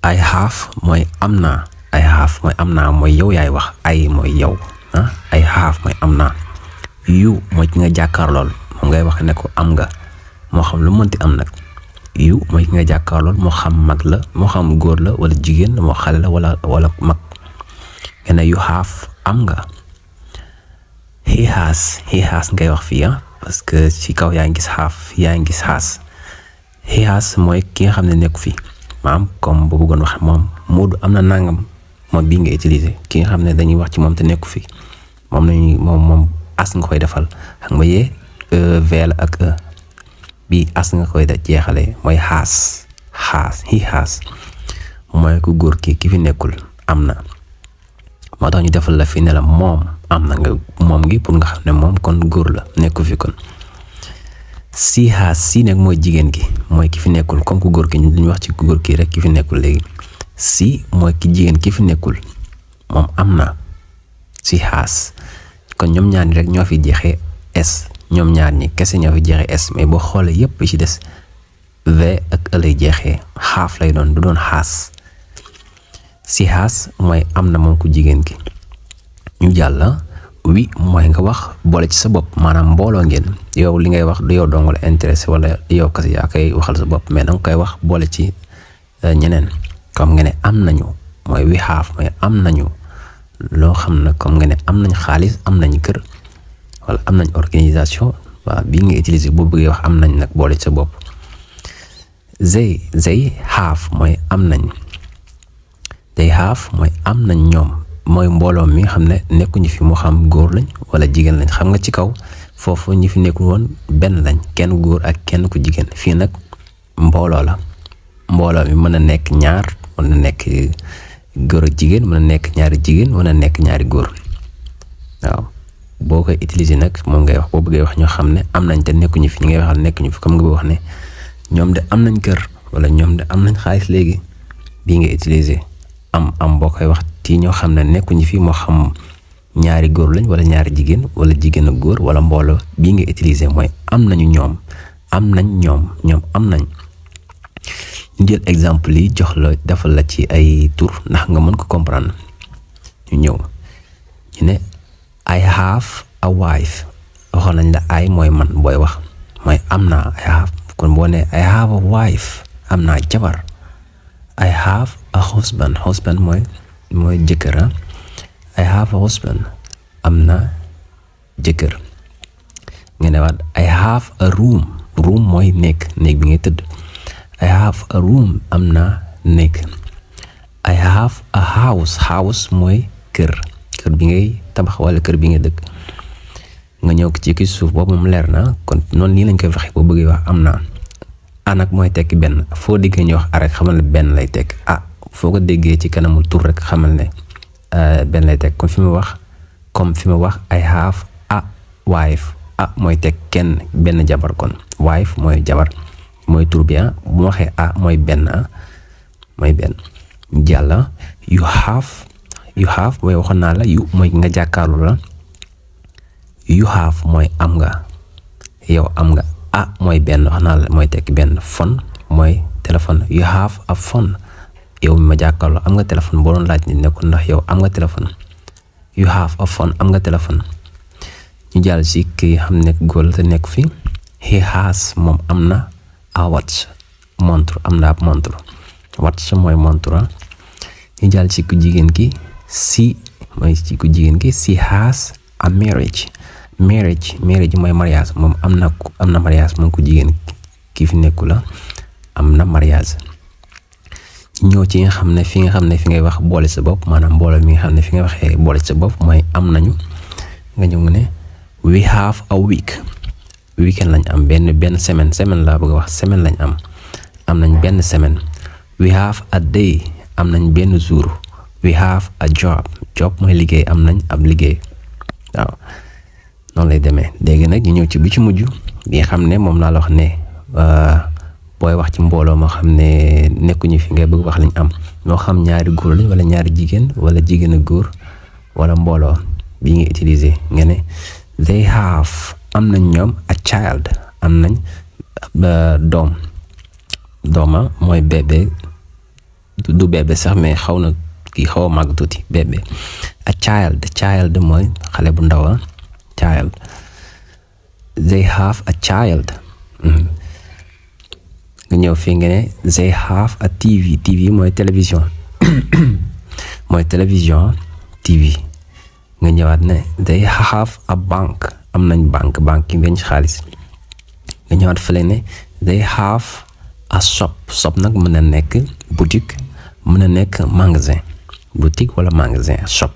I have mooy am naa. I have mooy am naa mooy yow yaay wax. I mooy yow I have mooy am naa. You mooy ki nga jàkkaarlool moom ngay wax ne ko am nga moo xam lu mënti am nag. You mooy ki nga jàkkaarlool moo xam mag la moo xam góor la wala jigéen moo xale la wala mag. nga ne you have am nga. He has ngay wax fii parce que ci kaw yaa ngi gis have yaa ngi gis has. He has mooy ki nga xam ne nekku fi maam comme bu bëggoon wax moom Moodu am na nangam moom bii nga utiliser ki nga xam ne dañuy wax ci moom te nekku fi moom as nga koy defal xam nga yee v la ak bii as nga koy jeexale mooy has he has mooy ku góor ki fi nekkul am na moo tax ñu defal la fi ne la moom am na nga moom gi pour nga xam ne moom kon góor la nekku fi kon. Si has si nag mooy jigéen gi mooy ki fi nekkul comme ku góor ki ñu wax ci ku góor ki rek ki fi nekkul léegi si mooy ki jigéen ki fi nekkul moom am na si has kon ñoom ñaar ñi rek ñoo fi jeexee s ñoom ñaar ñi kese ñoo fi jeexee s mais boo xoolee yépp ci des v ak e lay jeexee xaaf lay doon du doon xaas. Si has mooy am na moom ku jigéen ki. ñu jàll wi mooy nga wax boole ci sa bopp maanaam mbooloo ngeen yow li ngay wax du yow dong la intéressé wala yow kese yaa koy waxal sa bopp mais danga koy wax boole ci ñeneen comme nga ne am nañu mooy we have mooy am nañu loo xam ne comme nga ne am nañ xaalis am nañ kër wala am nañ organisation waaw bii nga utiliser boo bëggee wax am nañ nag boole ci sa bopp. they have mooy am nañ. They have mooy am nañ ñoom mooy mbooloo mi nga xam ne nekkuñu fi moo xam góor lañ wala jigéen lañ xam nga ci kaw foofu ñi fi nekkul woon benn lañ kenn góor ak kenn ku jigéen fii nag mbooloo la mbooloo mi mën a nekk ñaar mën na nekk góor ak jigéen mën na nekk ñaari jigéen mën na nekk ñaari góor waaw boo koy utiliser nag moom ngay wax boo bëggee wax ñoo xam ne am nañ te nekkuñu fi ñi ngay waxal nekkuñu fi comme nga bëgg wax ne ñoom de am nañ kër wala ñoom de am nañ xaalis léegi bii nga utiliser am boo koy wax ci ñoo xam ne nekkuñu fi moo xam ñaari góor lañ wala ñaari jigéen wala jigéen ak góor wala mbooloo bii nga utiliser mooy am nañu ñoom am nañ ñoom am nañ. ñu jël exemple yi jox la defal la ci ay tur ndax nga mën ko comprendre ñu ñëw ñu ne I have a wife waxoon nañ la ay mooy man booy wax mooy am naa I have kon boo ne I have a wife am naa jabar. I have a husband mooy jëkkër I have a husband am na jëkkër. nga ne waat I have a room mooy néeg bi ngay tëdd I have a room am na néeg. I have a house mooy kër bi ngay tabax wala kër bi ngay dëkk. nga ñëw ci ki suuf boobu moom leer na kon noonu nii lañ koy waxee boo bëggee wax am naa. nag mooy tekki benn foo déggee ñu wax rek xamal ne benn lay tekk foo ko déggee ci kanamu tur rek xamal ne benn lay tekk comme fi mu wax I have a wife mooy tekk kenn benn jabar kon wife mooy jabar mooy tur bi bu ma waxee mooy benn mooy benn. jàlla you have mooy waxoon naa la yu mooy nga jàkkaarlu la you have mooy am nga yow am nga. mooy benn wax naa la mooy tekki benn phone mooy téléphone you have a phone yow mi ma jàkkaarloo am nga téléphone boo doon laaj ni ne ko ndax yow am nga téléphone you have a phone am nga téléphone. ñu jàll ci ki xam ne góor la te nekk fi he has moom am na a watch montre am na ab montre watch mooy montre. ñu jàll ci ku jigéen ki si mooy ci ku jigéen ki she has a marriage mooy mariage moom am na mariage moom ku jigéen ki fi nekku la am na mariage. ñëw ci nga xam ne fi ngay wax boole sa bopp maanaam mbooloo mi nga xam ne fi nga waxee boole sa bopp mooy am nañu. nga ñëw nga ne we have a weekend lañ am benn semaine laa bëgg a wax semaine lañ am nañ benn semaine. we have a day am nañ benn jour. we have a job mooy liggéey am nañ ab liggéey waaw. noonu lay demee léegi nag ñu ñëw ci bi ci mujj bi nga xam ne moom laa la wax ne booy wax ci mbooloo moo xam ne nekkuñu fi ngay bëgg wax lañ am moo xam ñaari góor lañ wala ñaari jigéen wala jigéen ak góor wala mbooloo bi nga utiliser nga ne they have am nañ ñoom a child am nañ dooma mooy bébé du bébé sax mais xaw na kii xaw a màgg tuuti bébé. A child mooy xale bu ndaw. Child. They have a child. nga ñëw fii nga ne they have a TV mooy télévision. mooy télévision TV. nga ñëwaat ne they have a bank, am nañ banque yi denc xaalis. nga ñëwaat fële ne they have a shop nag mën na nekk boutique, mën na nekk magasin, boutique wala magasin. Shop